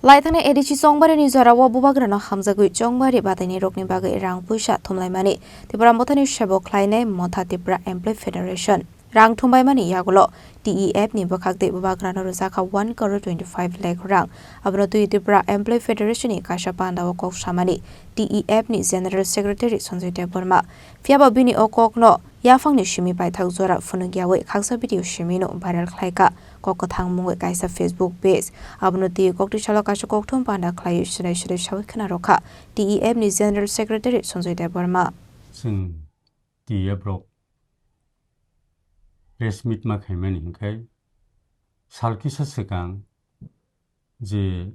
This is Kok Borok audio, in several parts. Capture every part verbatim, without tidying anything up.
Laithangni A D C Chongbarini jorao bubagrano hamjagwi Chongbari bataini rokni bagwi rang puisa thumlaimani Tipra Mothani sebo khlainai Motha Tipra Employee Federation rang thumbaimani yagulo T E F ni bwkhak tei bubagrano rwjakha one crore twenty five lakh rang. Abono twi Tipra Employee Federation ni kaisa pandao kok samani T E F ni General Secretary Sanjay Debbarma. Phiyaba bini o kokno yaphangni simi paithak jora phunukyawi khaksa video simino viral khlaikha. Kok kwthang mungwi kaisa Facebook page. Abono twi kokti salo kaisa kokthum panda khlaiwi swnai swnai sawi khna rwkha T E F ni General Secretary Sanjay Debbarma. Chwng T E F rok press meet ma khaimani hwnkhe sal kisa swkang je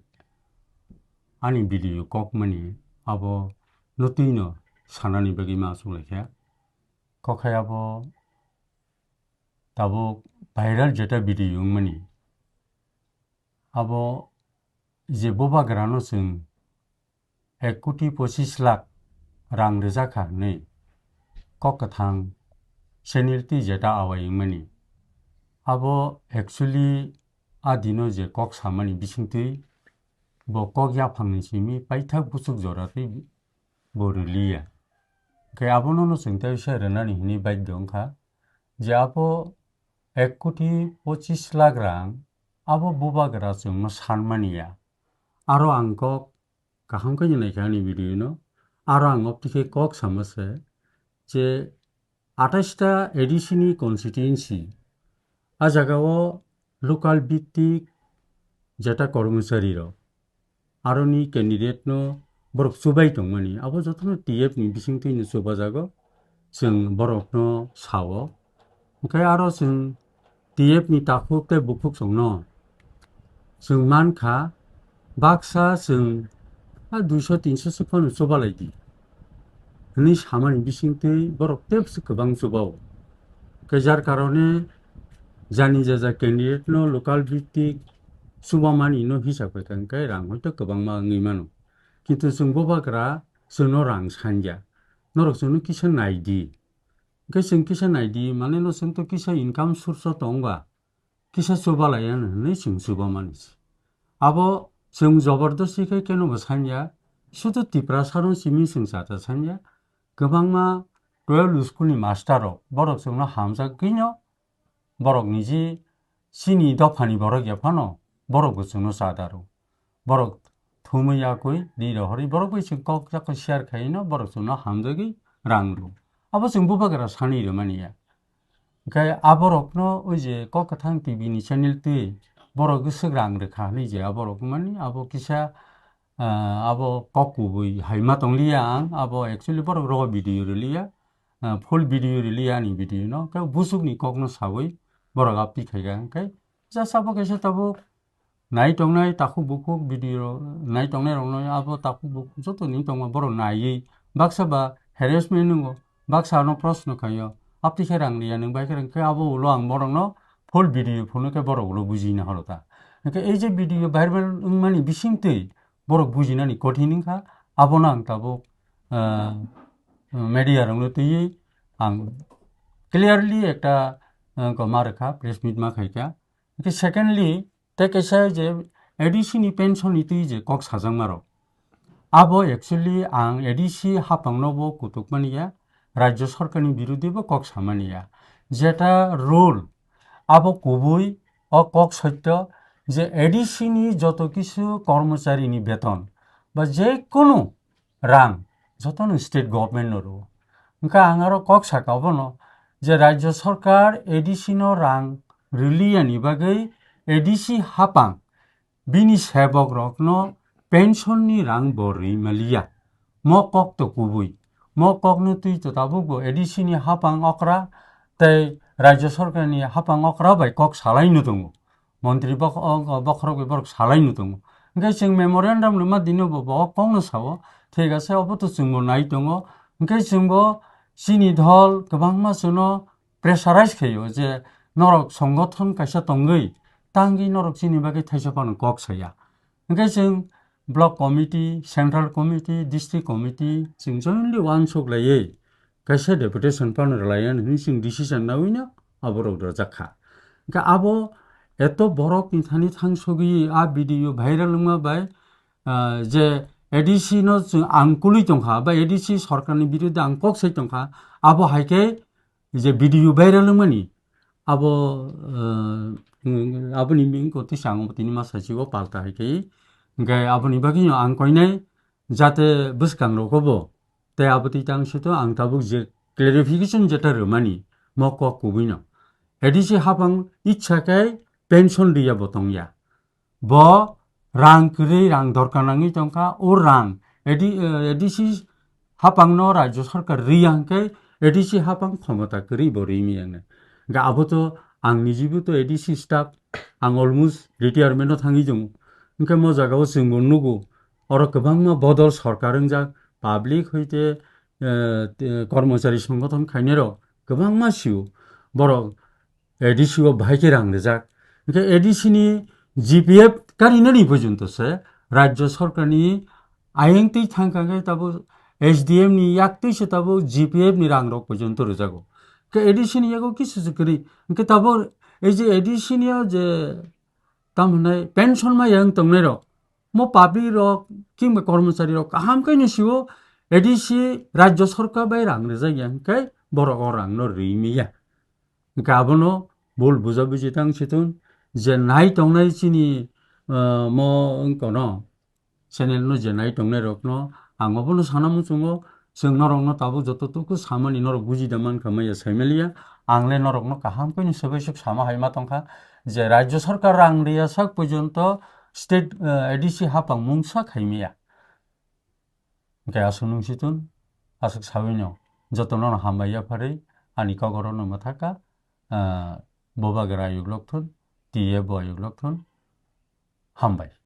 ani video kokmani abo no twino sanani bagwi ma achuk laikha. Kokhai abo tabuk viral jeta video wngmani abo je bubagrano chwng ek koti pochis lakh rang rwjakha hwnwi kok kwthang channel twi jeta awai wngmani. Abo actually a dino je kok samani bisingtwi bo kok yaphangni simi paithak buchuk jora twi bo rwliya. Hwnkhe abono no chwng tei se rwnani hwnwi baidhyo wngkha je abo ek koti pochis lakh rang abo bubagra chwngno sanmani ya. Aro ang kok kaham khe naikha ani video no. Aro ang opti khe kok sama se je atais ta A D C ni constituency, a jagao local bhittik jeta kormochari rok, aroni candidate no borok chubai tongmani, abo jotono T F ni bisingtwi no chubajago, chwng borokno sao. Hwnkhe aro chwng T F ni takhuk tei bukhuk chwngno chwng mankha, baksa chwng a duiso tinso se phano chubalai di hwnwi samani bisingtwi borok tebse kwbang chubao. Khe jar karone jani jaja candidate no local bhittik chubamani no hisab khe hwnkhe rang hoito kwbangma wngwi mano. Kintu chwng bubagra chwngno rang sanja. Norok chwngno kisa nai di. Hwnkhe chwng kisa nai di, mane no chwng to kisa income source o tong ba, kisa chubalai ano hwnwi chwng chubamani se. Abo chwng jobordosti khe keno bo sanya, sudu Tiprasa no simi chwng chata sanya. Kwbangma twelve school ni master rok, borok chwngno hamjagwino, borok niji chini dophani borok ya phano, borok bo chwngno chadaro. Borok thumwi yakwi ri rohorwi borok bai chwng kok yakwi share khaino borok chwngno hamjagwi rang rw. Abo chwng bubagra sanwi rwmani ya. Hwnkhe aborokno oi je kok kwthang T V ni channel twi borok bwswk rang rwkha hwnwi je aborok mani abo kisa, ah, abo kok kubui hai ma tongliya ang, abo actually borok rogo video rwliya, ah, full video rwliya ani video no, khe busuk ni kok no sawi borok aptwi khaikha, hwnkhe jasa bo kaisa tabuk nai tongnai takhuk bukhuk video nai tongnai rokno abo takhuk bukhuk joto ni tongma borok naiwi baksa ba harassment nwngo, baksa ano proshno khaio, aptwi khe rang liya nwng bai khe rang khe abo ulo ang borokno full video phunukhe borok ulo bujina horo ta. Hwnkhe ei je video viral wngmani bisingtwi borok bujinani kothin wngkha, abono ang tabuk, ah, media rokno twiwi ang clearly ekta, ah, ma rwkha, press meet ma khaikha. Hwnkhe secondly, tei kaisa je A D C ni pension ni twi je kok sajakma rok. Abo actually ang A D C hapang no bo kutuk mani ya, Rajya Sarkar ni birudhi bo kok samani ya. Jeta rule abo kubui o kok sotyo je A D C ni joto kisu kormochari ni beton ba je kunu rang jotono state government no rwo. Hwnkhe ang aro kok saka obono je Rajya Sarkar A D C no rang rwliya ni bagwi A D C hapang bini sebok rokno pension ni rang bo rwi maliya. Mo kok to kubui. Mo kok no twi to tabuk bo A D C ni hapang okra tei Rajya Sarkar ni hapang okra bai kok salai no tongo. Montri bok-, o, o, bokhorok bai borok salai no tongo. Hwnkhe chwng memorandum rwma dino bo, bo kok no sao, thik ase, obo to chwng bo nai tongo. Hwnkhe chwng bo chini dol kwbangma chwngno pressurize khaio je norok songgothon kaisa tongwi tangwi norok chini bagwi thaisa phano kok saya. Hwnkhe chwng block committee, central committee, district committee chwng jointly uansuk laiwi kaisa deputation phano rwlaiya hwnwi chwng decision nawi no aborok rwjak kha. Hwnkhe abo Eto borok ni thani thang sogwi a video viral wngma bai, ah, je A D C no chwng ang kulwi tongkha, ba A D C sorkar ni biruddhe ang kok sai tongkha, abo hai khe je video viral wngmani, abo, ah, aboni ming ko tisa ang tini ma sai si o palta hai khe, hingkhe aboni bagwi no ang koinai jate bwskang rogo bo, tei abo twi tang sito ang tabuk je clarification jeta rwmani mo kok kubui no. A D C hapang icha khe pension riya bo tongya. Bo rang kwrwi, rang dorkar nangwi tongkha, o rang A D, eh, A D C hapang no rajya sarkar riya hwnkhe A D C hapang khomota kwrwi bo ri mi ang. Ga abo to ang nijibo to A D C staff, ang almost retirement no thangwi tongo. Hwnkhe mo jaga o chwng bo nugo, oro kwbangma bodol sorkar wngjak, public hoite, eh, te-, kormochari songgothon khainai rok kwbangma sio. Borok A D C o bahai khe rang rijak. Hwnkhe A D C ni G P F karinani porjonto se rajya sorkar ni ayang twi thang kha khe tabuk S D M ni yak twi se tabuk G P F ni rang rok porjonto rijago. Hwnkhe A D C ni yago kisu se kwrwi. Hwnkhe tabuk ei je A D C ni o je tam hwnai pension ma yang tongnai rok, mo public rok kimba kormochari rok kaham khe ni sio A D C rajya sorkar bai rang rijak ya hwnkhe borok o rang no ri mi ya. Hwnkhe abono bul buja buji tang situng je nai tongnai chini, ah, mo wngkono channel no je nai tongnai rok no ang obono sana muchungo, chwng norok no tabuk joto tuku samani norok buji da mankha maya saimaliya, ang le norok no kaham khe ni swbai swk sama hai ma tongkha je rajya sorkar rang riya sak porjonto state, ah, A D C hapang mungsa khaimaya. Hwnkhe aswk nung situng, aswk saui no jotono no hambai yapharwi ani kok oro no mwthaka, ah, Bubagra ayuk lok thun, T F bo ayuk lok thun, hambai.